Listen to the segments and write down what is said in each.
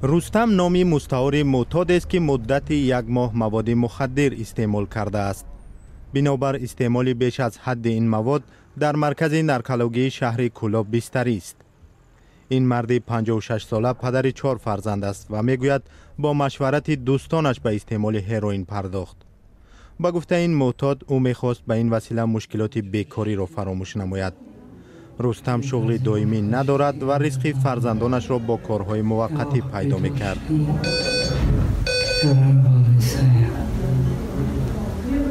Рустам номи мустаори мӯътодест, ки муддати як моҳ маводи мухаддир истеъмол кардааст. Бинобар истеъмоли беш аз ҳадди ин мавод дар маркази наркологии шаҳри Кӯлоб бистарист. Ин марди 56-сола падари чор фарзанд аст ва мегӯяд, бо машварати дӯстонаш ба истеъмоли ҳероин пардохт. Ба гуфтаи ин мӯътод, ӯ мехост ба ин васила мушкилоти бекориро фаромӯш намояд. Рустам шуғли доимӣ надорад ва ризқи фарзандонашро бо корҳои муваққатӣ пайдо мекард.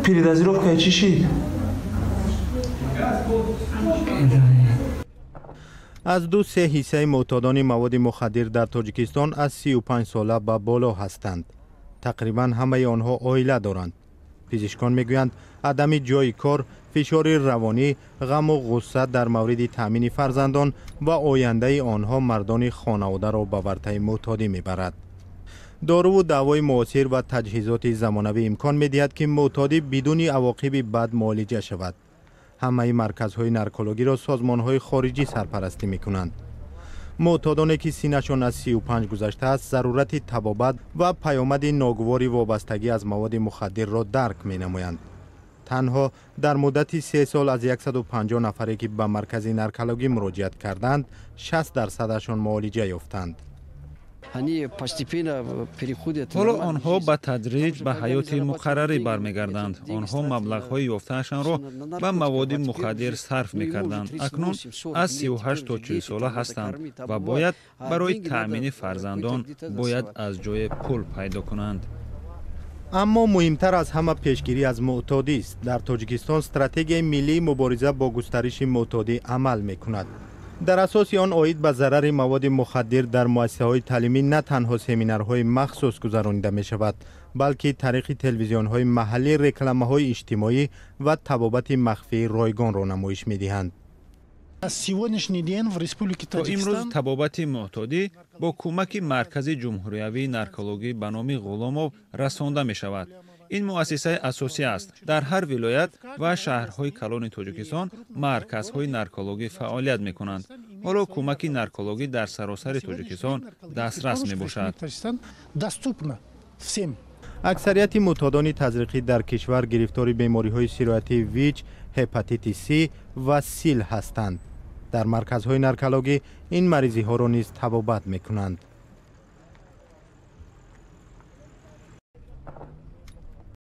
Передозировка чӣ шид? Аз 2-3 ҳиссаи мӯътодони маводи мухаддир дар Тоҷикистон аз 35 сола ба боло ҳастанд. Тақрибан ҳамаи онҳо оила доранд. Пизишкон мегӯянд, адами ҷойи кор, фишори равонӣ, ғаму ғусса дар мавриди таъмини фарзандон ва ояндаи онҳо мардони хонаводаро ба вартаи мӯътодӣ мебарад. Доруву давои муосир ва таҷҳизоти замонавӣ имкон медиҳад, ки мӯътодӣ бидуни авоқиби бад муолиҷа шавад. Ҳамаи марказҳои наркологиро созмонҳои хориҷӣ сарпарастӣ мекунанд. Мӯътодоне, ки синнашон аз 35 гузаштааст, зарурати табобат ва паёмади ногувори вобастагӣ аз маводи мухаддирро дарк менамоянд. Танҳо дар муддати 3 сол аз 150 нафаре, ки ба маркази наркологӣ муроҷиат карданд, 60%-ашон муолиҷа ёфтанд. Ҳоло онҳо ба тадриҷ ба ҳаёти муқаррарӣ бармегарданд. Онҳо маблағҳои ёфтаашонро ба маводи мухаддир сарф мекарданд. Акнун аз 38 то 40 сола ҳастанд ва бояд барои таъмини фарзандон бояд аз ҷое пул пайдо кунанд. Аммо муҳимтар аз ҳама пешгирӣ аз мӯътодист. Дар Тоҷикистон стратегияи миллии мубориза бо густариши мӯътодӣ амал мекунад. Дар асоси он оид ба зарари маводи мухаддир дар муассисаҳои таълимӣ на танҳо семинарҳои махсус гузаронида мешавад, балки тариқи телевизионҳои маҳаллӣ рекламаҳои иҷтимоӣ ва табобати махфии ройгонро намоиш медиҳанд. То имрӯз табобати мӯътодӣ бо кӯмаки Маркази ҷумҳуриявии наркологӣ ба номи Ғуломов расонда мешавад. Ин муассисаи асосӣ аст. Дар ҳар вилоят ва шаҳрҳои калони Тоҷикистон марказҳои наркологӣ фаъолият мекунанд. Ҳоло кӯмаки наркологӣ дар саросари Тоҷикистон дастрас мебошад. Аксарияти мӯътодони тазриқӣ дар кишвар гирифтори бемориҳои сироятии ВИЧ, ҳепатити С ва сил ҳастанд. Дар марказҳои наркологӣ ин маризиҳоро низ табобат мекунанд.